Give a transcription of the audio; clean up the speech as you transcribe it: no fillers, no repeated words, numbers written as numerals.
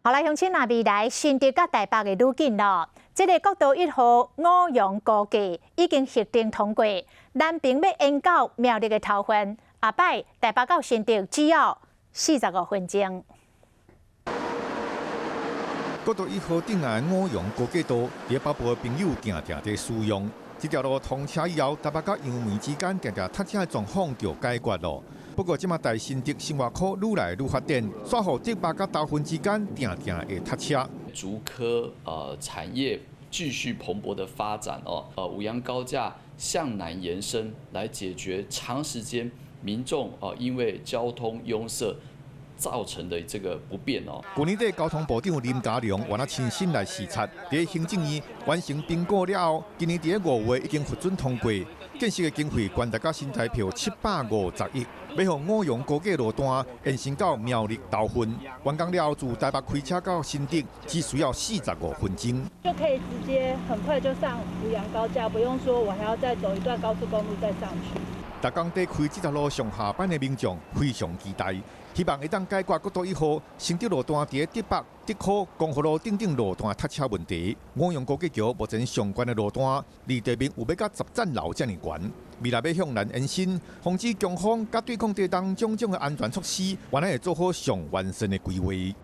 好來，鄉親若未來新竹佮台北會愈近囉。這个國道1號五楊高架已經核定通過，南平欲延到苗栗的頭份，下擺台北到新竹只要45分鐘。國道1號頂的五楊高架道，佇北部的朋友定定佇使用。這條路通車以後，台北佮楊梅之間定定塞車的狀況就解決囉。不過，這馬大新竹生活圈愈來愈發展，煞予竹北佮頭份之間定定會塞車。竹科產業繼續蓬勃的發展哦，五楊高架向南延伸，來解決長時間民眾哦因為交通壅塞造成的這個不便哦。去年底交通部長林佳龍原來親身來視察，佇行政院完成評估了後，今年佇5月已經核准通過，建設的經費懸達到新台票750億，欲予五楊高架路段延伸到苗栗頭份，完工了後自台北開車到新竹只需要45分鐘。就可以直接很快就上五楊高架，不用說我還要再走一段高速公路再上去。逐工佇開這條路上下班的民眾非常期待，希望會當解決國道1號新竹路段佇竹北、竹科、光復路等等路段塞車問題。五楊高架橋目前上懸的路段，離地面有欲到10層樓遮爾懸。未來欲向南延伸，防止強風佮對抗地動種種的安全措施，原來會做好上完善的規劃。